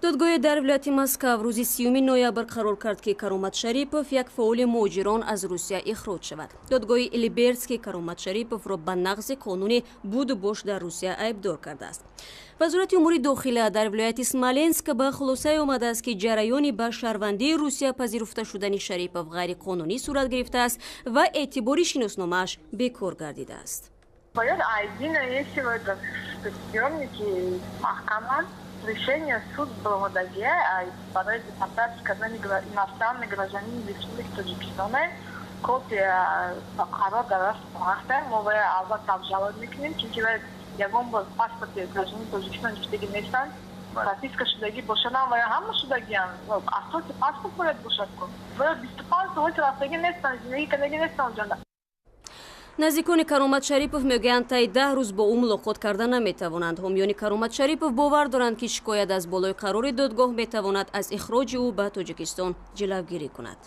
Додгоҳи дар вилояти Москав рӯзи 30 ноябр қарор кард, ки Каромат Шарипов, як фаъоли муҳоҷирон, аз Русия ихроҷ шавад. Додгоҳи Либертский Каромат Шариповро ба нақзи қонуни буду бош дар Русия айбдор кардааст. Вазорати умури дохила дар вилояти Смоленск ба хулосае омадааст, ки ҷараёни ба шаҳрвандии Русия пазируфта шудани Шарипов ғайриқонунӣ сурат гирифтааст ва эътибори шиносномааш бекор гардидааст. Бояд маҳкама решение суд баромадагия барои депортация кардани иностранный гражданин Республики Тоҷикистона. Копия қарор дар даст ҳаста. Мо бояд албатта обжаловать мекунем, чунки вай ягон бор паспорти гражданини Тоҷикистон гирифтагӣ нестанд. Прописка шудагӣ бошадам, вая ҳама шудагиам, асоси паспорт бояд бошад ку. Вая 25 сол рафтагӣ нестанд, зиндагӣ кардагӣ нестанд онҷонда. Наздикони Каромат Шарипов мегӯянд, таи 10 рӯз бо ӯ мулоқот карда наметавонанд. Ҳомиёни Каромат Шарипов бовар доранд, ки шикоят аз болои қарори додгоҳ метавонад аз ихроҷи ӯ ба Тоҷикистон ҷилавгирӣ кунад.